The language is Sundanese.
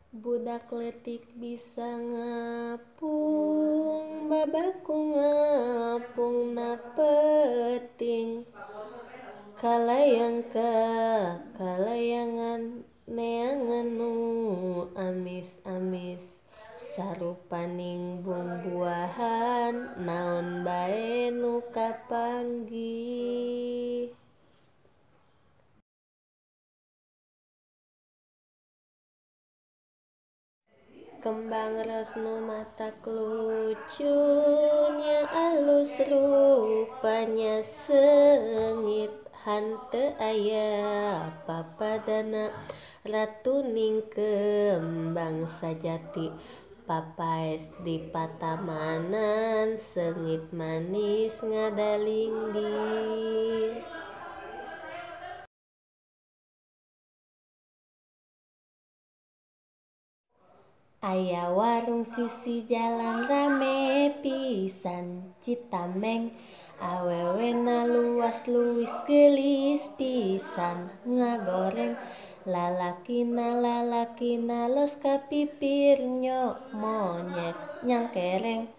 Budak leutik bisa ngapung babaku ngapungna peuting. Kalayang ka kalayangan neangan nu amis-amis. Sarupaning bungbuahan naon bae nu kapanggih. Kembang ros nu matak lucu nya alus rupanya seungit hanteu aya papadana. Ratuning kembang sajati papaes di patamanan seungit manis ngadalingding. Aya warung sisi jalan rame pisan Citameng. Awewena luas leuwis geulis pisan ngagoreng. Lalakina lalakina los ka pipir nyok monyet nyangkereng.